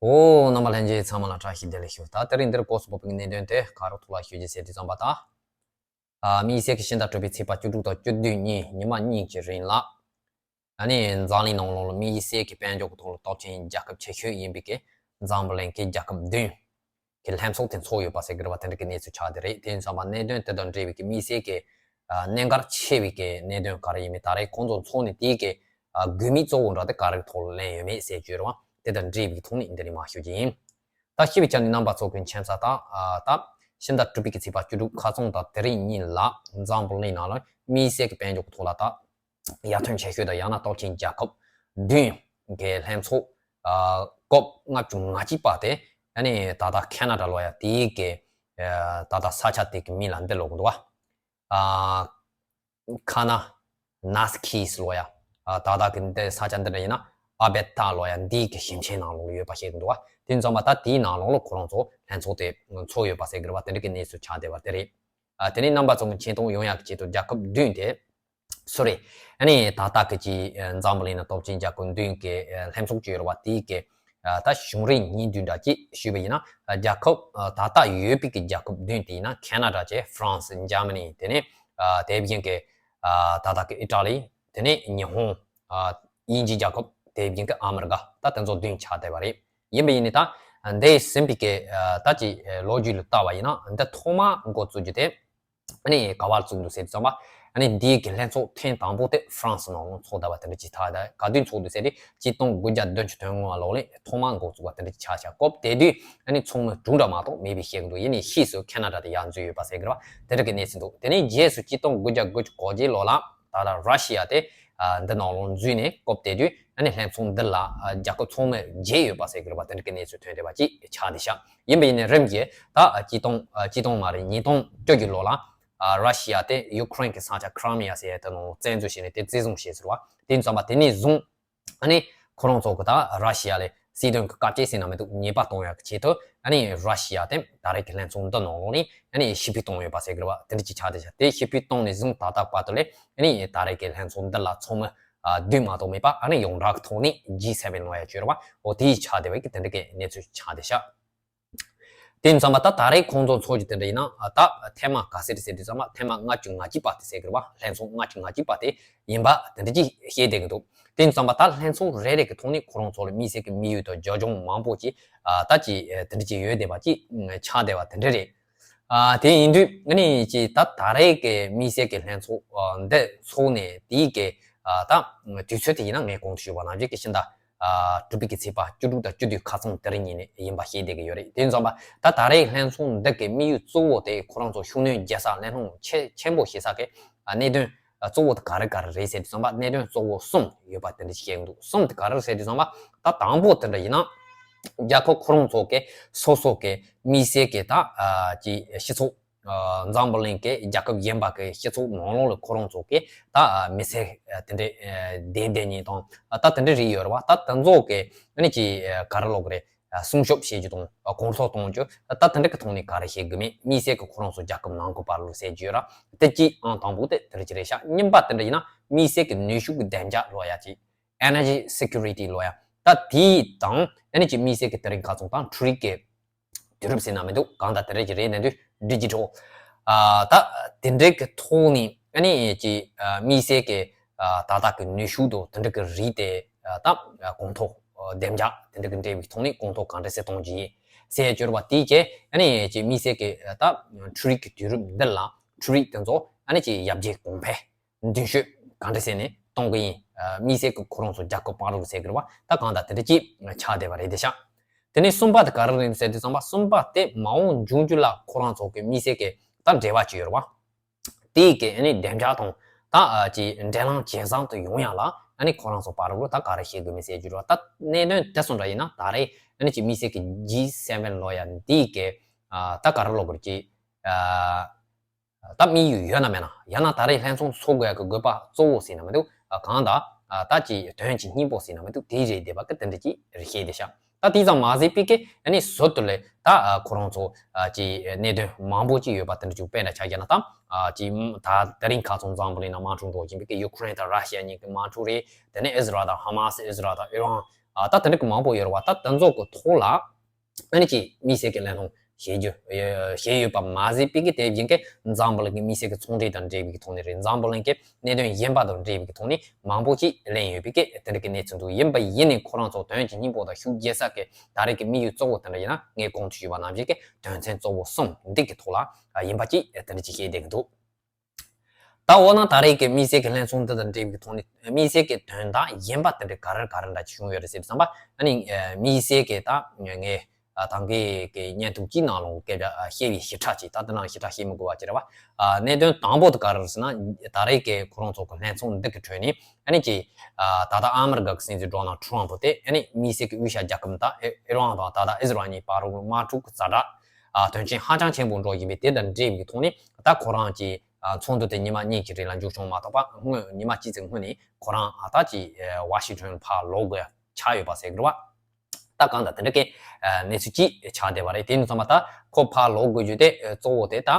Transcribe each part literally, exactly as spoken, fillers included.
ཨོ། རྣམ་པ་ལྷན་རྒྱས་ཚང་མ་ལ་བཀྲ་ཤིས་བདེ་ལེགས་ཞུ། ད་དེ་རིང་འདིར་སྐོར་སུ་བབས་པའི་གནད་དོན་དེ་ག་རུ་ཐུགས་ལ་ཞུ་རྒྱུ་ཟེར་དུས་ཙམ་པ་ད། ཨ། དམིགས་བསལ་གྱི་ཕྱི་ཟླ་དྲུག་པའི་ཚེས་པ་བཅུ་དྲུག་དང་བཅུ་བདུན་གཉིས་ཉི་མ་གཉིས་ཀྱི་རིང་ལ། ཨ་ནི་འཛམ་གླིང་ནང་ལོགས་ལ་དམིགས་བསལ་གྱི་དཔལ་འབྱོར་གྱི་ཐོག་ལ་སྟོབས་ཆེན་རྒྱལ་ཁབ་ཆེ་ཤོས་ཡིན་པའི་གི་འཛམ་བུ་གླིང་གི་རྒྱལ་ཁབ་བདུན་གྱི་ལྷན་ཚོགས་དེ་འཚོགས་ཡོད་པ་ཟེར་གི་རེད་བ། དེ་འདྲ་གི་གནས་ཚུལ་ཆགས་བསྡད་རེད། དེ་ཡིན་ཙང་མ་གནད་དོན་དེ་དང་འབྲེལ་བའི་གི་དམིགས་བསལ་གྱི་ཨ། གནད་འགག་ཆེ་བའི་གི་གནད་དོན་ག་རེ་ཡིན་མིན། ད་རེས་ཁོང་ཚོ་འཚོགས་ནས་དེའི་གི་ཨ། དགོས་དམིགས་གཙོ་བོ་འདྲ་དེ་ག་རེ་ཐོག་ལ་ལེན་ཡོད་མེད་ཟེར་རྒྱུ་རེད་བ། དེ་དང་འབྲེལ་བའི་ཐོག་ནས་འདི་ནས་མར་ཞུ་རྒྱུ་ཡིན། ད་ཞུ་བའི་ཆ་ནས་རྣམ་པ་ཚོ་གི་མཁྱེན་གསལ་ལྟར། ཨ། ད་ཕྱི་ཟླ་དྲུག་པའི་གི་ཚེས་པ་བཅུ་དྲུག་ཁ་སང་དང་དེ་རིང་གཉིས་ལ་འཛམ་བུ་གླིང་ནང་ལ་དམིགས་བསལ་གྱི་དཔལ་འབྱོར་གྱི་ཐོག་ལ་ད་ཡར་ཐོན་ཆེ་ཤོས་དང་ཡང་ན་སྟོབས་ཆེན་རྒྱལ་ཁབ་བདུན་གྱི་ལྷན་ཚོགས། ཨ། ཀོབ་ལྔ་བཅུ་ང་གཅིག་པ་དེ་ཨ་ནི་ད་ལྟ་ཁེ་ན་ཌ་ལོ་ཡ་དེའི་གི་ཨ། ད་ལྟ་ས་ཆ་དེ་གི་མིང་ལ་འདི་ལབ་གི་འདུག་བ། ཨ། ཁ་ན་ནཱ་སི་ཁིས་ལོ་ཡ། ཨ། ད་ལྟ་གི་འདི་ས་ཆ་འདི་འདྲ་ཡིན་ན་ཨ་བེ་ཏཱ་ལོ་ཡ་འདིའི་གི་ཞིང་ཆེན་ནང་ལོགས་ལ་ཡོད་པ་ཤེས་གི་འདུག་བ། དེ་ཡིན་ཙང་མ་ད་དེའི་ནང་ལོགས་ལ་ཁོ་རང་ཚོ་ལྷན་ཚོགས་དེ་འཚོགས་ཡོད་པ་ཟེར་གི་རེད་བ། དེ་འདྲ་གི་གནས་ཚུལ་ཆགས་བསྡད་པ་དེ་རེད། ཨ། དེ་ནས་རྣམ་པ་ཚོ་གི་མཁྱེན་རྟོགས་ཡོང་ཡག་གི་ཆེད་དུ་རྒྱལ་ཁབ་བདུན་དེ། སོ་རི། ཨ་ནི་ད་ལྟ་གི་ཅི་འཛམ་བུ་གླིང་ན་སྟོབས་ཆེན་རྒྱལ་ཁབ་བདུན་གྱི་ལྷན་ཚོགས་ཅིག་ཡོད་རེད་བ། དེའི་གི་ད་གཞུང་རིགས་སྙིང་བསྡུས་འདྲ་ཅིག་ཞུས་པ་ཡིན་ན། རྒྱལ་ཁབ་ད་ལྟ་ཡོད་པའི་གི་རྒྱལ་ཁབ་བདུན་དེ་ཡིན་ན་ཁེ་ན་ཌ་བྱས། ཧྥ་རན་སི། འཇར་མ་ནི། དེ་ནས་དེ་བཞིན་གི་ད་ལྟ་གི་ཨི་ཊ་ལི། དེ་ནས་ཉི་ཧོང་། དབྱིན་ཇིའི་རྒྱལ་ཁབ། དེ་བཞིན་གི་ཨ་མི་རི་ཀ། ད་དེ་ཚོ་བདུན་ཆགས་བསྡད་པ་རེད། ཡིན་པ་ཡིན་ནའི་ད་འདས་ཟིན་པའི་གི་ད་ཅི་ལོ་རྒྱུས་ལ་བལྟ་བ་ཡིན་ན། འདི་ཐོག་མ་འགོ་བཙུགས་རྒྱུ་དེ་ཨ་ནི་ག་བར་བཙུགས་འདུག་ཟེར་དུས་ཙམ་པ། ཨ་ནི་འདིའི་གི་ལྷན་ཚོགས་ཐེངས་དང་པོ་དེ་ཧྥ་རན་སི་ནང་ལ་འཚོགས་བསྡད་པ་དེ་འདྲ་ཅིག་ཐག་ད་ག་དུས་འཚོགས་འདུག་ཟེར་དུས། གཅིག་སྟོང་དགུ་བརྒྱ་བདུན་ཅུ་དོན་ལྔ་ལོ་ལ་ཐོག་མ་འགོ་བཙུགས་པ་དེ་འདྲ་ཅིག་ཆགས་ཤག་སྐབས་དེ་དུས་ཨ་ནི་ཚོགས་མི་དྲུག་འདྲ་མ་གཏོགས་མེད་པའི་བཤད་ཀྱི་འདུག་ཡིན་ནའི་ཕྱིས་སུ་ཁེ་ན་ཌ་དེ་ཡར་འཛུལ་ཡོད་པ་ཟེར་གི་རེད་བ། དེ་འདྲ་གི་གནས་ཚུལ་འདུག་དེ་ནས་རྗེས་སུ་གཅིག་སྟོང་དགུ་བརྒྱ་དགུ་བཅུ་གོ་བརྒྱད་ལོ་ལ་ད་ལྟ་ར་ཤི་ཡ་དེ་འདི་ནང་ལ་འཛུལ་ནས། སྐབས་དེ་དུས་ཨ་ནི་ལྷན་ཚོགས་འདི་ལ་རྒྱལ་ཁབ་ཚོགས་མི་བརྒྱད་ཡོད་པ་ཟེར་གི་རེད་བ། དེ་འདྲ་གི་གནས་ཚུལ་ཐོན་བསྡད་པ་ཅིག་ཆགས་བསྡད་ཤག་ཡིན་པ་ཡིན་ནའི་རིམ་གྱིས་ད་གཅིག་སྟོང་། གཅིག་སྟོང་མ་རེད། ཉིས་སྟོང་བཅུ་གི་ལོ་ལ་ར་ཤི་ཡ་དེ་ཡུ་ཁུ་རེན་གྱི་ས་ཆ་ཁི་རི་མི་ཡ་ཟེར་ཡ་དེ་ནང་བཙན་འཛུལ་བྱས་ནས་དེ་བཙན་བཟུང་བྱས་ཟེར་བ། དེ་ཡིན་ཙང་མ་དེ་ནས་བཟུང་ཨ་ནི་ཁོ་རང་ཚོ་གི་ད་ར་ཤི་ཡ་ལ་སྲིད་དོན་གྱི་བཀག་ཆ་ཟེར་ན་མི་འདུག་ཉེས་པ་གཏོང་ཡག་གི་ཆེད་དུ་ཨ་ནི་ར་ཤི་ཡ་དེ་ད་རེས་ཀྱི་ལྷན་ཚོགས་འདི་ནང་ལོགས་ནས་ཨ་ནི་ཕྱིར་འབུད་བཏང་ཡོད་པ་ཟེར་གི་རེད་བ། དེ་འདྲ་ཅིག་ཆགས་བསྡད་ཤག་དེ་ཕྱིར་འབུད་བཏང་ནས་བཟུང་ད་ལྟ་བར་དུ་ལ་ཨ་ནི་ད་རེས་ཀྱི་ལྷན་ཚོགས་འདི་ལ་ཚོགས་མི་བདུན་མ་གཏོགས་མེད་པ། ཨ་ནི་ཡོངས་གྲགས་ཀྱི་ཐོག་ནས་ཇི་སེ་ཝེན་ལབ་ཡ་ཅིག་ཡོད་རེད་བ། འོ་དེ་ཆགས་བསྡད་པ་གི་དེ་འདྲ་གི་གནས་ཚུལ་ཆགས་བསྡད་ཤག་དེ་ཡིན་ཙང་མ་ད་ད་རེས་ཁོང་ཚོ་འཚོགས་རྒྱུ་དེ་འདྲ་ཡིན་ན། ད་ཐེངས་མ་ག་ཚོད་རེད་ཟེར་དུས་ཙམ་པ། ཐེངས་མ་ལྔ་བཅུ་ང་གཅིག་པ་དེ་ཟེར་གི་རེད་བ། ལྷན་ཚོགས་ལྔ་བཅུ་ང་གཅིག་པ་དེ་ཡིན་པ་དེ་འདྲ་ཅིག་བཤད་བསྡད་གི་འདུག་དེ་ཡིན་ཙང་མ་ད་ལྷན་ཚོགས་རེ་རེ་གི་ཐོག་ནས་ཁོ་རང་ཚོ་ལ་དམིགས་བསལ་གྱི་དམིགས་ཡུལ་དང་རྒྱབ་ལྗོངས་མང་པོ་ཅིག་ཨ། ད་ཅིག་དེ་འདྲ་ཅིག་ཡོད་བསྡད་པ་ཅིག་ཆགས་བསྡད་པ་དེ་འདྲ་རེད། ཨ། དེ་ཡིན་དུས་ཨ་ནི་ཅིག་ད་ད་རེས་ཀྱི་དམིགས་བསལ་གྱི་ལྷན་ཚོགས་ཨ། འདི་ཚོགས་ནས་དེའི་གི་ཨ། ད་དུས་ཚོད་དེ་ཡིན་ན་ངས་གོང་དུ་ཞུས་པ་ནང་བཞིན་གྱི་ཕྱི་ཟླ་ཨ། དྲུག་པའི་གི་ཚེས་པ་བཅུ་དྲུག་དང་བཅུ་བདུན་ཁ་སང་དེ་རིང་ཉིན་ནས་ཡིན་པ་ཤེས་བསྡད་ཀྱི་ཡོད་རེད། དེ་ཡིན་ཙང་མ་ད་ད་རེས་ལྷན་ཚོགས་འདི་གི་དམིགས་ཡུལ་གཙོ་བོ་དེ་ཁོ་རང་ཚོ་ཤུགས་སྣོན་རྒྱག་ས། གླེང་སློང་ཆེ་ཆེན་པོ་བྱེད་ས་གི་ཨ། གནད་དོན་གཙོ་བོ་དེ་ག་རེ་ག་རེ་རེད་ཟེར་དུས་ཙམ་པ་གནད་དོན་གཙོ་བོ་གསུམ་ཡོད་པ་དེ་འདྲ་ཞིག་བཤད་ཀྱི་འདུག་གསུམ་དེ་ག་རེ་རེད་ཟེར་དུས་ཙམ་པ། ད་དང་པོ་དེ་འདྲ་ཡིན་ན་རྒྱལ་ཁབ་ཁོ་རང་ཚོ་གི་སོ་སོ་གི་དམིགས་བསལ་གྱི་ད་ཨ། ཅིག་སྤྱི་ཚོགས་ཨ། འཛམ་བུ་གླིང་གི་རྒྱལ་ཁབ་གཞན་པ་གི་སྤྱི་ཚོགས་ནང་ལོགས་ལ་ཁོ་རང་ཚོ་གི་ད་ཨ། མི་སེར་ཨ། དེ་འདྲའི་ཨ། བསྡད་བསྡད་མཁན་དང་། ད་དེ་འདྲ་རིགས་ཡོད་རེད་བ། ད་དེ་ཚོ་གི་ཨ་ནི་ཅིག་ཨ། ག་རེ་ལབ་དགོས་རེད། ཨ། སྲུང་སྐྱོབ་བྱེད་རྒྱུ་དང་། ཨ། གོང་མཐོར་གཏོང་རྒྱུ། ད་དེ་འདྲ་གི་ཐོག་ནས་ག་རེ་བྱེད་དགོས་མིན། དམིགས་བསལ་གྱི་ཁོ་རང་ཚོ་རྒྱལ་ཁབ་ནང་ཁུལ་བར་ལ་ཟེར་རྒྱུ་ར། དེ་གཅིག་ཨང་དང་པོ་དེ་དེ་འདྲ་ཅིག་རེད་ཤག་གཉིས་པ་དེ་འདྲ་ཡིན་ན་དམིགས་བསལ་གྱི་ནུས་ཤུགས་ཀྱི་བདེ་འཇགས་ལབ་ཡ་ཅིག Energy security ལབ་ཡ། ད་དེ་དང་ཨ་ནི་ཅིག་དམིགས་བསལ་གྱི་དེ་རིང་ཁ་སང་ད་འཕྲུལ་རིག་གི་དུས་རབས་ཟེར་ན་མི་འདུག་གང་ལྟར་དེ་རིང་གི་རེད་ན་འདུག digital ཨ། ད་དེ་འདྲའི་གི་ཐོག་ནས་ཨ་ནི་ཅིག་ཨ། དམིགས་བསལ་གྱི་ཨ། ད་ལྟ་གི་ནུས་ཤུགས་དང་དེ་འདྲ་གི་རིགས་དེ་ཨ། ད་གོང་མཐོར་ཨ། བདེ་འཇགས་དེ་འདྲ་གི་འབྲེལ་བའི་ཐོག་ནས་གོང་མཐོར་གང་འདྲ་སེ་གཏོང་རྒྱུ་ཡིན་ཟེར་གྱུར་བ། དེའི་རྗེས་ཨ་ནི་ཅིག་དམིགས་བསལ་གྱི་ཨ། ད་འཕྲུལ་རིག་གི་དུས་རབས་འདི་ལ་འཕྲུལ་རིག་དེ་ཚོ་ཨ་ནི་ཅིག་ཡར་རྒྱས་གོང་འཕེལ་མདུན་སྐྱོད་གང་འདྲ་བྱས་ནས་གཏོང་གི་ཡིན། ཨ། དམིགས་བསལ་གྱི་ཁོ་རང་ཚོ་རྒྱལ་ཁབ་བར་དུ་ཟེར་གི་རེད་བ། ད་གང་ལྟར་དེ་འདྲ་ཅིག་ཆགས་བསྡད་པ་རེད་དེ་ཤག་དེ་ནས་གསུམ་པ་དེ་ག་རེ་རེད་ཟེར་དུས་ཙམ་པ། གསུམ་པ་དེ་མ་འོངས་འབྱུང་འགྱུར་ལ་ཁོ་རང་ཚོ་གི་དམིགས་བསལ་གྱི་ད་འབྲེལ་བ་ཅིག་ཡོད་རེད་བ། དེའི་གི་ཨ་ནི་བདེ་འཇགས་དང་ད་ཨ་ཅིག་འབྲེལ་ལམ་ཇེ་བཟང་དུ་ཡོང་ཡ་ལ་ཨ་ནི་ཁོ་རང་ཚོ་བར་དུ་ད་ག་རེ་བྱེད་དགོས་མིན་ཟེར་རྒྱུ་རེད་བ། ད་གནད་དོན་དེ་ཚོ་འདྲ་ཡིན་ན་ད་རེས་ཨ་ནི་ཅིག་དམིགས་བསལ་གྱི་ཇི་སེ་ཝེན་ལབ་ཡ་འདིའི་གི་ཨ། ད་ག་རེ་ལབ་དགོས་རེད། ཅིག་ཨ། ད་དམིགས་ཡུལ་ཡོད་ན་མེད་ན། ཡང་ན་ད་རེས་ལྷན་ཚོགས་འཚོགས་དགོས་ཡག་གི་དགོས་པ་གཙོ་བོ་ཟེར་ན་མི་འདུག་ཨ། གང་ལྟར་ཨ། ད་ཅིག་དོན་གྱི་སྙིང་པོ་ཟེར་ན་མི་འདུག་དེ་རེད་བསྡད་པ་གི་དེ་འདྲ་ཅིག་རེད་བཤད་བསྡད་ཤག་ད་དེ་ཙམ་མ་ཟད་པའི་གི་ཨ་ནི་ཟུར་དུ་ལས་ད་ཨ། ཁོ་རང་ཚོ་ཨ། ཅིག་གནད་དོན་མང་པོ་ཅིག་ཡོད་པ་དེ་འདྲ་ཅིག་དཔེར་ན་ཆ་བཞག་ན་ད་ཨ། ཅིག་ད་དེ་རིང་ཁ་སང་འཛམ་བུ་གླིང་ནང་དམག་འཁྲུག་འགྲོ་བཞིན་པའི་གི་ཡུ་ཁུ་རེན་དང་ར་ཤི་ཡ་གཉིས་ཀྱི་དམག་འཁྲུག་རེད། དེ་ནས་ཨི་ཟི་རལ་དང་ཧ་མ་སི། ཨི་ཟི་རལ་དང་ཨི་རན། ཨ་ད་དེ་འདྲ་གི་མང་པོ་ཡོད་རེད་བ། ད་དེ་ཚོ་གི་ཐོག་ལ་ཨ་ནི་ཅིག་དམིགས་བསལ་གྱི་གླེང་སློང་བྱེད་རྒྱུ་བྱས་ཡོད་པ་མ་ཟད་པའི་གི་དེ་བཞིན་གྱི་འཛམ་བུ་གླིང་གི་དམིགས་བསལ་གྱི་ཚོང་འབྲེལ་དང་འབྲེལ་བའི་གི་ཐོག་ནས་རེད། འཛམ་བུ་གླིང་གི་གནད་དོན་གཞན་པ་དང་འབྲེལ་བའི་གི་ཐོག་ནས་མང་པོ་ཅིག་གླེང་ཡོད་པའི་གི་དེ་འདྲ་གི་གནས་ཚུལ་འདུག་ཡིན་པ་ཡིན་ནའི་ཁོ་རང་ཚོ་དོན་གྱི་སྙིང་པོ་དང་ཤུགས་རྒྱས་ས་གི་ད་རེས་ཀྱི་དམིགས་ཡུལ་གཙོ་བོ་དེ་འདྲ་ཡིན་ན། ངས་གོང་དུ་ཞུས་པ་ནང་བཞིན་གྱི་དོན་ཚན་གཙོ་བོ་གསུམ་འདི་གི་ཐོག་ལ་ཡིན་པ་ཅིག་དེ་འདྲ་ཅིག་བཤད་བསྡད་ཀྱི་འདུག་ད་འོ་ན་ད་རེས་ཀྱི་དམིགས་བསལ་གྱི་གླེང་སློང་འདི་དང་འབྲེལ་བའི་ཐོག་ནས་དམིགས་བསལ་གྱི་དོན་དག་གཞན་པ་དེ་འདྲ་ག་རེ་ག་རེ་འདྲ་ཅིག་བྱུང་ཡོད་རེད་ཟེར་དུས་ཙམ་པ། ཨ་ནི་དམིགས་བསལ་གྱི་ད་ངས་ད་གིན་གྱི་བརྙན་ཐུང་གཅིག་ནང་ལོགས་སྐད་ཆ་བཤད་པའི་ཞིབ་ཕྲ་ཅིག་ད་དེ་ནང་ཞིབ་ཕྲ་བཤད་མི་དགོས་པ་ཅིག་རེད་བ། གནད་དོན་དང་པོ་དེ་ག་རེ་རེད་ཟེར་ན། ད་རེས་ཀྱི་ཁོ་རང་ཚོ་གི་གླེང་སློང་འདི་གི་ཁྲོད་ནས་ཨ་ནི་ཅིག་ད་ལྟ་ཨ་མི་རི་ཀ་གི་སྲིད་འཛིན་ཌོ་ནལ་ཊམ་ཕུ་དེ་ཨ་ནི་དམིགས་བསལ་གྱི་དབུས་ཤར་རྒྱལ་ཁབ་ད་ཨི་རན་དང་ད་ལྟ་ཨི་ཟི་རལ་གཉིས་བར་དུ་དམག་འཁྲུག་གི་ཛ་དྲག་དོན་རྐྱེན་ཧ་ཅང་ཆེན་པོ་འགྲོ་བཞིན་པའི་དེ་དང་འབྲེལ་བའི་ཐོག་ནས། ད་ཁོ་རང་གི་ཚོགས་འདུ་དེ་ཉི་མ་གཉིས་ཀྱི་རིང་ལ་མཇུག་བྱུང་མ་གཏོགས་པ། སྔོན་ཉི་མ་གཅིག་ཙམ་སྔོན་ནས་ཁོ་རང་ཨ་ད་ཅིག་ཝ་ཤིང་ཊོན་ཕར་ལོག་དགོས་ཡ་ཆགས་ཡོད་པ་ཟེར་གི་རེད་བ། ད་གང་ལྟར་དེ་འདྲ་གི་གནས་ཚུལ་ཅིག་ཆགས་བསྡད་པ་རེད། དེ་ནས་བསམ་པ་ད་ཁོ་ཕར་ལོག་དགོས་རྒྱུ་དེ་གཙོ་བོ་དེ་ད་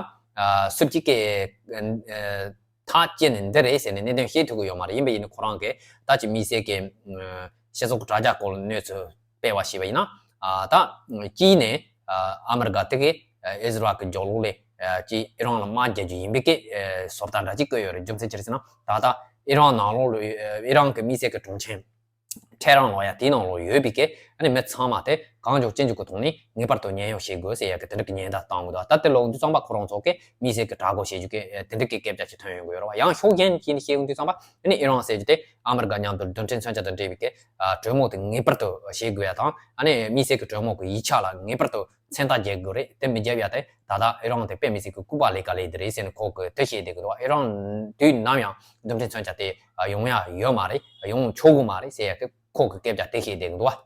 སུ་གཅིག་གིས་ཐག་བཅད་ནས་འདི་རེད་ཟེར་ནས་གནད་དོན་བཤད་ཐུབ་ཀྱི་ཡོད་མ་རེད། ཡིན་པ་ཡིན་ན་ཁོ་རང་གིས་ད་ཅིག་དམིགས་བསལ་གྱི་སྤྱི་ཚོགས་ཀྱི་དྲ་རྒྱ་སྐོར་ལ་གནས་ཚུལ་སྤེལ་བ་ཞིག་ཡིན་ན། ད་གཅིག་ནས་ཨ་མི་རི་ཀ་དེ་གིས་ཨི་ཟི་རལ་གྱི་རྒྱབ་ལོགས་ལ་ཅིག་ཨི་རན་ལ་དམག་རྒྱག་རྒྱུ་ཡིན་པའི་གི་བཟོ་ལྟ་འདྲ་ཅིག་བཀོད་ཡོད་རེད། རྒྱུ་མཚན་ཅི་རེད་ཟེར་ན། ད་ལྟ་ཨི་རན་ནང་ལོགས་ལ་ཨི་རན་གྱི་དམིགས་བསལ་གྱི་དྲུང་ཆེ་ཁྲེ་རང་ལོ་ཡ་དེའི་ནང་ལོགས་ཡོད་པའི་གི་ཨ་ནི་མི་ཚང་མ་དེ་གང་མགྱོགས་ཅི་མགྱོགས་ཀྱི་ཐོག་ནས་ངེས་པར་དུ་ཉེན་གཡོལ་བྱེད་དགོས་ཟེར་ཡ་གི་དེ་འདྲ་གི་ཉེན་བརྡ་བཏང་གི་འདུག་ད་དེ་ལོག་དུས་ཙམ་པ་ཁོ་རང་ཚོ་གི་དམིགས་བསལ་གྱི་དྲག་རྒོལ་བྱེད་རྒྱུ་གི་དེ་འདྲ་གི་སྐད་ཆ་ཅིག་ཐོན་ཡོང་གི་ཡོད་རེད་བ། ཡང་ཕྱོགས་གཞན་གཅིག་ནས་བཤད་ཡོང་དུས་ཙམ་པ་ཨ་ནི་ཨི་རན་ཟེར་རྒྱུ་དེ་ཨ་མི་རི་ཀ་མཉམ་དུ་རྡུལ་ཕྲན་མཚོན་ཆ་དང་འབྲེལ་བའི་གི་གྲོས་མོལ་དེ་ངེས་པར་དུ་བྱེད་དགོས་ཡ་དང་། ཨ་ནི་དམིགས་བསལ་གྱི་གྲོས་མོལ་གྱི་ཡིག་ཆ་ལ་ངེས་པར་དུ་མཚན་རྟགས་རྒྱག་དགོས་རེད། དེ་མི་བརྒྱབ་ཡ་དེ་ད་ལྟ་ཨི་རན་དེ་དཔེ་མི་སྲིད་ཀྱི་ལྐུགས་པ་ལས་ཀ་ལས་དེ་རེད་ཟེར་ནས་ཁོ་གིས་དེ་བཤད་བསྡད་ཀྱི་འདུག་ཨི་རན་དུས་ནམ་ཡང་རྡུལ་ཕྲན་མཚོན་ཆ་དེ་ཡོང་ཡ་ཡོད་མ་རེད། ཡོང་ཆོག་གི་མ་རེད་ཟེར་ཡ་གི་ཁོ་གིས་སྐད་ཆ་དེ་བཤད་བསྡད་ཀྱི་འདུག་བ།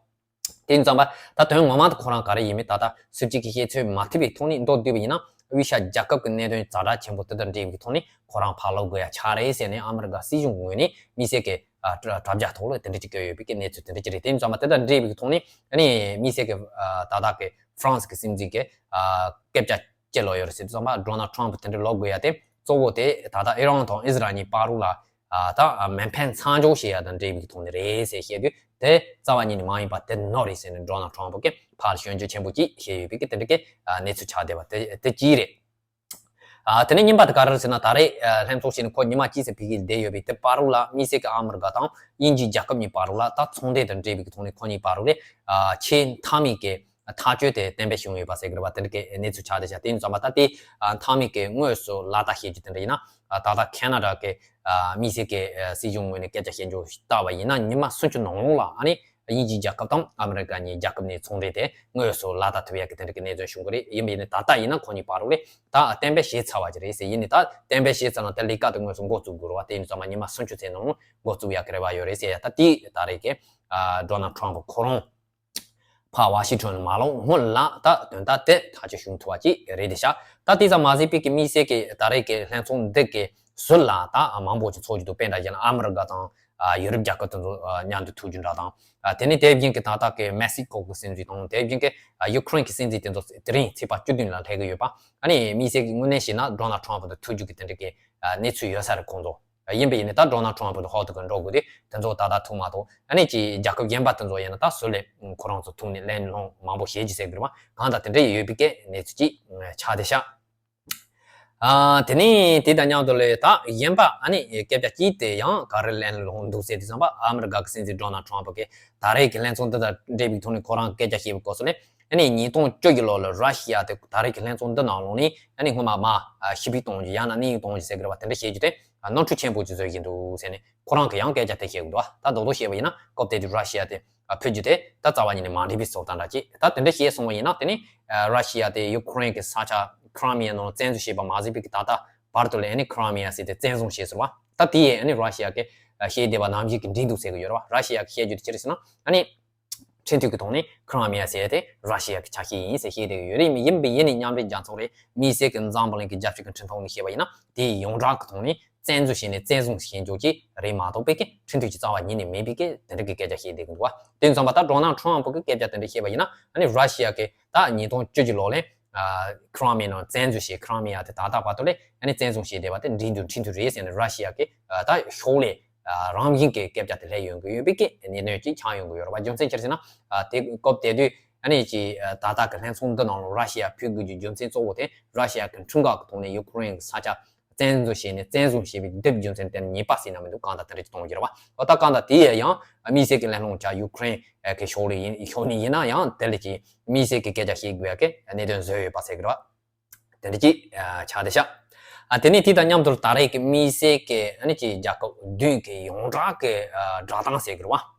དེ་ཡིན་ཙམ་པ་ད་དོན་ངོ་མ་དེ་ཁོ་རང་ག་རེ་ཡིན་མིན་ད་ལྟ་སུ་གཅིག་གིས་བཤད་ཚོད་མ་ཐིག་པའི་ཐོག་ནས་མདོར་བསྡུས་པ་ཡིན་ན། དབུས་ཤར་རྒྱལ་ཁབ་ཀྱི་གནད་དོན་ཛ་དྲག་ཆེན་པོ་དེ་དང་འབྲེལ་བའི་ཐོག་ནས་ཁོ་རང་ཕར་ལོག་དགོས་ཡ་ཆགས་རེད་ཟེར་ནས་ཨ་མི་རི་ཀ་སྲིད་གཞུང་ངོས་ནས་དམིགས་བསལ་གྱི་ཨ་དྲ་དྲ་རྒྱ་ཐོག་ལ་དེ་འདྲ་ཅིག་བཀོད་ཡོད་པའི་གི་གནས་ཚུལ་དེ་འདྲ་ཅིག་རེད། དེ་ཡིན་ཙམ་པ་དེ་དང་འབྲེལ་བའི་ཐོག་ནས་ཨ་ནི་དམིགས་བསལ་གྱི་ཨ་ད་ལྟ་གི་ཧྥ་རན་སི་གི་སྲིད་འཛིན་གྱི་ཨ་སྐད་ཆ་ཅི་ལོག་ཡོད་རེད་ཟེར་དུས་ཙམ་པ། ཌོ་ནལ་ཊམ་ཕུ་དེ་འདྲ་ལོག་དགོས་ཡ་དེ་གཙོ་བོ་དེ་ད་ལྟ་ཨི་རན་དང་ཨི་ཟི་རལ་གཉིས་བར་དུ་ལ་ཨ་ད་མེ་འཕེན་མཚམས་འཇོག་བྱེད་ཡ་དང་འབྲེལ་བའི་ཐོག་ནས་རེད་ཟེར་བཤད་དུས། དེ་རྩ་བ་ཉིད་ནས་མ་ཡིན་པ་དེ་ནོར་རེད་ཟེར་ནས་ཌོ་ནལ་ཊམ་ཕུ་གིས་ཕར་སྐྱོན་བརྗོད་ཆེན་པོ་ཅིག་བྱས་ཡོད་པའི་གི་དེ་འདྲ་གི་ཨ་གནས་ཚུལ་ཆགས་བསྡད་པ་དེ་དེ་གཅིག་རེད། ཨ་དེ་ནས་གཉིས་པ་དེ་ག་རེ་རེད་ཟེར་ན། ད་རེས་ཨ་ལྷན་ཚོགས་ཤིག་ནས་ཁོ་ཉི་མ་གཅིག་ཙམ་ཕ་གིར་བསྡད་ཡོད་པའི་དེ་བར་དུ་ལ་དམིགས་བསལ་གྱི་ཨ་མི་རི་ཀ་དང་དབྱིན་ཇིའི་རྒྱལ་ཁབ་གཉིས་བར་དུ་ལ་ད་ཚོང་འབྲེལ་དང་འབྲེལ་བའི་གི་ཐོག་ནས་ཁོ་གཉིས་བར་དུ་ལ་ཨ་ཆེས་མཐའ་མའི་གི་ཐག་གཅོད་དེ་གཏན་འབེབས་བྱུང་ཡོད་པ་ཟེར་གི་རེད་བ། དེ་འདྲ་གི་གནས་ཚུལ་ཆགས་བསྡད་ཤག་དེ་ཡིན་ཙམ་པ་ད་དེ་ཨ་མཐའ་མའི་གི་དངོས་སུ་ལག་བསྟར་བྱེད་རྒྱུ་དེ་འདྲ་ཡིན་ན། ཨ་ད་ལྟ་ཁེ་ན་ཌ་གི་ཨ་དམིགས་བསལ་གི་ཨ་སྲིད་གཞུང་ངོས་ནས་སྐད་ཆ་བཤད་རྒྱུ་ལྟ་བ་ཡིན་ན་ཉི་མ་སུམ་ཅུ་ནང་ལོགས་ལ་ཨ་ནི་དབྱིན་ཇིའི་རྒྱལ་ཁབ་དང་ཨ་མི་རི་ཀ་གཉིས་རྒྱལ་ཁབ་གཉིས་ཚོང་འབྲེལ་དེ་དངོས་སུ་ལག་བསྟར་ཐུབ་ཡག་གི་དེ་འདྲ་གི་གནས་ཚུལ་བྱུང་གི་རེད། ཡིན་པ་ཡིན་ན་ད་ལྟ་ཡིན་ན་ཁོ་གཉིས་བར་དུ་ལ་ད་གཏན་འབེབས་བྱས་ཚར་བ་ཅིག་རེད་ཟེར། ཡིན་ནའི་ད་གཏན་འབེབས་བྱས་ཚར་ན་དེ་ལས་ཀ་དེ་དངོས་སུ་འགོ་བཙུགས་དགོས་རེད་བ། དེ་ཡིན་ཙང་མ་ཉི་མ་སུམ་ཅུ་ཙམ་ནང་འགོ་བཙུགས་ཡག་གི་རེ་བ་ཡོད་རེད་ཟེར་ཡ། ད་དེ་ད་རེས་ཀྱི་ཨ་ཌོ་ནལ་ཊམ་ཕུ་ཁོ་རང་ཕར་ཝ་ཤིང་ཊོན་མ་ལོག་སྔོན་ལ་ད་དོན་དག་དེ་ཐག་གཅོད་བྱུང་ཐུབ་པ་ཅིག་རེད་དེ་ཤག་ད་དེ་ཙམ་མ་ཟད་པའི་གི་དམིགས་བསལ་གྱི་ད་རེས་ཀྱི་ལྷན་ཚོགས་འདི་གི་ཟུར་ལ་ད་མང་པོ་ཅིག་ཚོགས་ཀྱི་འདུག་དཔེ་འདྲ་བྱས་ན་ཨ་མི་རི་ཀ་དང་ཨ་ཡུ་རོབ་རྒྱལ་ཁབ་དེ་ཚོ་ཨ་མཉམ་དུ་ཐུག་རྒྱུ་འདྲ་དང་། ཨ་དེ་ནས་དེ་བཞིན་གྱི་ད་ལྟ་གི་མེག་སི་ཀོ་གི་སྲིད་འཛིན་དང་དེ་བཞིན་གྱི་ཨ་ཡུ་ཁུ་རེན་གྱི་སྲིད་འཛིན་དེ་ཚོ་དེ་རིང་ཚེས་པ་བཅུ་བདུན་ལ་སླེབས་ཀྱི་ཡོད་པ། ཨ་ནི་དམིགས་བསལ་གྱི་དངོས་གནས་བཤད་ན་ཌོ་ནལ་ཊམ་ཕུ་དང་ཐུག་རྒྱུ་གི་དེ་འདྲ་གི་ཨ་གནས་ཚུལ་ཡོད་ས་རེད། ཁོང་ཚོ་ཡིན་པ་ཡིན་ནའི་ད་ཌོ་ནལ་ཊམ་ཕུ་དང་ཧོ་ཐུག་གི་འགྲོ་དགོས་དེ་དེ་ཚོ་ད་ལྟ་ཐུག་མ་ཐུག་ཨ་ནི་ཅིག་རྒྱལ་ཁབ་གཞན་པ་དེ་ཚོ་ཡིན་ན་ད་ཟུར་ལས་ཁོ་རང་ཚོ་ཐུག་ནས་གླེང་སློང་མང་པོ་བྱེད་རྒྱུ་ཟེར་གི་རེད་བ། གང་ལྟར་དེ་འདྲ་ཡོད་པའི་གི་གནས་ཚུལ་ཅིག་ཆགས་བསྡད་ཤག་ཨ་དེ་ནས་དེ་དང་མཉམ་དུ་ལས་ད་གཞན་པ་ཨ་ནི་སྐད་ཆ་གཅིག་དེ་ཡང་ག་རེ་གླེང་སློང་འདུག་ཟེར་དུས་ཙམ་པ། ཨ་མི་རི་ཀ་གི་སྲིད་འཛིན་ཌོ་ནལ་ཊམ་ཕུ་གིས་ད་རེས་ཀྱི་ལྷན་ཚོགས་འདི་དང་འབྲེལ་བའི་ཐོག་ནས་ཁོ་རང་སྐད་ཆ་བཤད་པའི་སྐབས་སུ་ནས་ཨ་ནི་ཉིས་སྟོང་བཅུ་གི་ལོ་ལ་ར་ཤི་ཡ་དེ་ད་རེས་ཀྱི་ལྷན་ཚོགས་འདི་ནང་ལོགས་ནས་ཨ་ནི་སྔོན་མ་མར་ཕྱིར་འབུད་གཏོང་རྒྱུ་ཡང་ན་གནས་དབྱུང་གཏོང་རྒྱུ་ཟེར་གི་རེད་བ། དེ་འདྲ་བྱེད་རྒྱུ་དེ་ནོར་འཁྲུལ་ཆེན་པོ་ཅིག་བཟོ་བཞིན་འདུག་ཟེར་ནས་ཁོ་རང་གིས་ཡང་སྐད་ཆ་དེ་བཤད་གི་འདུག་ད་རྡོག་རྡོག་བཤད་པ་ཡིན་ན་སྐབས་དེ་དུས་ར་ཤི་ཡ་དེ་ཕུད་རྒྱུ་དེ་ད་རྩ་བ་ཉིད་ནས་མ་འགྲིག་པའི་བཟོ་ལྟ་འདྲ་ཅིག་ད་དེ་འདྲ་བཤད་སོང་བ་ཡིན་ན་དེ་ནི་ར་ཤི་ཡ་དེ་ཡུ་ཁུ་རེན་གྱི་ས་ཆ་ཁི་རི་མི་ཡ་ནང་བཙན་འཛུལ་བྱས་པ་མ་ཟད་པའི་གི་ད་ལྟ་བར་དུ་ལ་ཨ་ནི་ཁི་རི་མི་ཡ་ཟེར་དེ་བཙན་བཟུང་བྱས་ཟེར་བ། ད་དེ་ཡས་ཨ་ནི་ར་ཤི་ཡ་གི་བཤད་བསྡད་པ་ནང་བཞིན་གྱི་འགྲིག་འདུག་ཟེར་གི་ཡོད་རེད་བ། ར་ཤི་ཡ་གི་བཤད་རྒྱུ་དེ་ཅི་རེད་ཟེར་ན་ཨ་ནི་ཁྲིམས་མཐུན་གྱི་ཐོག་ནས་ཁི་རི་མི་ཡ་ཟེར་དེ་ར་ཤི་ཡ་གི་ཆ་ཤས་ཡིན་ཟེར་བཤད་བསྡད་ཀྱི་ཡོད་རེད། ཡིན་པ་ཡིན་ནའི་མཉམ་འབྲེལ་རྒྱལ་ཚོགས་རེད། དམིགས་བསལ་གྱི་འཛམ་བུ་གླིང་གི་རྒྱལ་སྤྱི་གི་ཁྲིམས་ཐོག་ནས་བཤད་པ་ཡིན་ན་དེ་ཡོངས་གྲགས་ཀྱི་ཐོག་ནས་བཙན་འཛུལ་བྱས་ནས་བཙན་བཟུང་བྱེད་འཇོག་ཅིག་རེད་མ་གཏོགས་པའི་གི་ཁྲིམས་མཐུན་གྱི་རྩ་བ་ཉིད་ནས་མེད་པའི་གི་དེ་འདྲ་གི་སྐད་ཆ་བཤད་བསྡད་ཀྱི་འདུག་བ། དེ་ཙམ་པ་ད་ཌོ་ནལ་ཊམ་ཕུ་གི་སྐད་ཆ་དེ་འདྲ་བཤད་པ་ཡིན་ན་ཨ་ནི་ར་ཤི་ཡ་གི་ད་ཉིས་སྟོང་བཅུ་གི་ལོ་ལ་ཁི་རི་མི་ཡ་ནང་བཙན་འཛུལ་བྱས་ཁི་རི་མི་ཡ་དེ་ད་ལྟ་བར་དུ་ལ་ཨ་ནི་བཙན་བཟུང་བྱས་བསྡད་པ་དེ་འགྲིག་འདུག་ཁྲིམས་མཐུན་རེད་ཟེར་ནས་ར་ཤི་ཡ་གི་ད་ཕྱོགས་ལས་ རང་བཞིན་གྱི་སྐད་ཆ་དེ་སླེབས་ཡོང་གི་ཡོད་པའི་གི་གནད་དོན་ཅིག་ཆགས་ཡོང་གི་ཡོད་རེད་པ། རྒྱུ་མཚན་ཅི་རེད་ཟེར་ན། དེ་སྐབས་དེ་དུས་ཨ་ནི་ཅིག་ད་ལྟ་གི་ལྷན་ཚོགས་འདི་ནང་ལ་ར་ཤི་ཡ་ཕུད་དགོས་ཀྱི་རྒྱུ་མཚན་གཙོ་བོ་དེ་ར་ཤི་ཡ་གི་ཁྲིམས་འགལ་གྱི་ཐོག་ནས་ཡུ་ཁུ་རེན་གྱི་ས་ཆ་བཙན་འཛུལ་བྱས་ནས་བཙན་བཟུང་བྱས་པའི་དེའི་རྒྱུ་མཚན་དེ་ཉེས་པ་ཟེར་ན་མི་འདུག། གང་ལྟར་དེ་འདྲ་ཅིག་གཏོང་གི་རེད་པ། འོ་ད་གང་ལྟར་དེ་ཡང་དམིགས་བསལ་གྱི་གླེང་སློང་བྱ་ཡུ་ཁུ་རེན་གྱི་ཕྱོགས་ལ་ཡིན་ཕྱོགས་ནས་ཡིན་ན་ཡང་དེ་ལ་ཅིག་དམིགས་བསལ་གྱི་སྐད་ཆ་བཤད་དགོས་ཡ་གི་གནད་དོན་བཟོས་ཡོད་པ་ཟེར་གི་རེད་པ། དེ་འདྲ་ཅིག་ཆགས་བསྡད་ཤག། དེ་ནས་དེ་དང་མཉམ་དུ་ད་རེས་ཀྱི་དམིགས་བསལ་གྱི་ཨ་ནི་ཅིག་རྒྱལ་ཁབ་བདུན་གྱི་ཡོངས་གྲགས་ཀྱི་བསྒྲགས་གཏམ་ཟེར་གི་རེད་པ།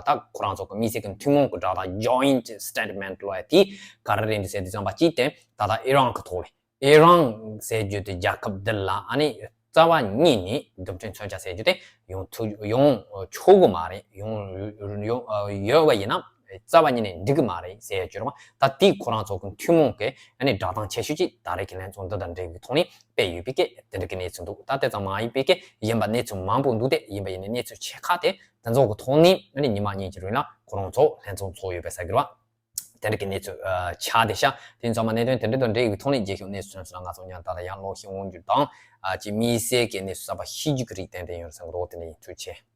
ད་ཁོ་རང་ཚོ་གི་དམིགས་བསལ་གྱི་ཐུན་མོང་གི་བསྒྲགས་གཏམ་Joint Statement ལབ་ཡ་དེ་ག་རེ་རེད་འདུག་ཟེར་དུས་ཙམ་པ་གཅིག་དེ་ད་ལྟ་ཨི་རན་གྱི་ཐོག་ལ། ཨི་རན་ཟེར་རྒྱུ་དེ་རྒྱལ་ཁབ་འདི་ལ་ཨ་ནི་རྩ་བ་ཉིད་ནས་རྡུལ་ཕྲན་མཚོན་ཆ་ཟེར་རྒྱུ་དེ་ཡོང་ཐུབ་ཡོང་ཆོག་གི་མ་རེད། ཡོང་ཡོང་ཡོད་པ་ཡིན་ན་རྩ་བ་ཉིད་ནས་འགྲིག་གི་མ་རེད་ཟེར་རྒྱུ་རེད་པ། ད་དེ་ཁོ་རང་ཚོ་གི་ཐུན་མོང་གི་ཨ་ནི་བསྒྲགས་གཏམ་ཆེ་ཤོས་ཅིག་ད་རེས་ཀྱི་ལྷན་ཚོགས་འདི་དང་འབྲེལ་བའི་ཐོག་ནས་སྤེལ་ཡོད་པའི་སྐད་དེ་འདྲ་གི་གནས་ཚུལ་འདུག། ད་དེ་ཙམ་མ་ཡིན་པའི་སྐད་ཡིན་པ་གནས་ཚུལ་མང་པོ་འདུག་སྟེ། ཡིན་པ་ཡིན་ནའི་གནས་ཚུལ་ཆེ་ཁག་དེ་དེ་ཚོ་གི་ཐོག་ནས་ཨ་ནི་ཉི་མ་གཉིས་ཀྱི་རིང་ལ་ཁོ་རང་ཚོ་ལྷན་ཚོགས་ཚོགས་ཡོད་པའི་ས་གི་རེད་པ། དེ་འདྲ་གི་གནས་ཚུལ་ཆགས་བསྡད་ཤག། དེ་ཚང་མ་གནད་དོན་དེ་འདྲ་དང་འབྲེལ་བའི་ཐོག་ནས་རྒྱལ་ཤོག་གནས་ཚུལ་ལ་ང་ཚོ་ཉར་ད་ལ་ཡང་ལོག་ཤེས་འོང་རྒྱུ་དང་། ཅིག་དམིགས་བསལ་གྱི་གནས་ཚུལ་གསར་པ་ཤེས་རྒྱུ་གི་རིགས་ཏན་ཏན་ཡོད་རེད་བསམ་གི་འདུག། དེ་འདྲ་ཡིན། ཐུགས་རྗེ་ཆེ།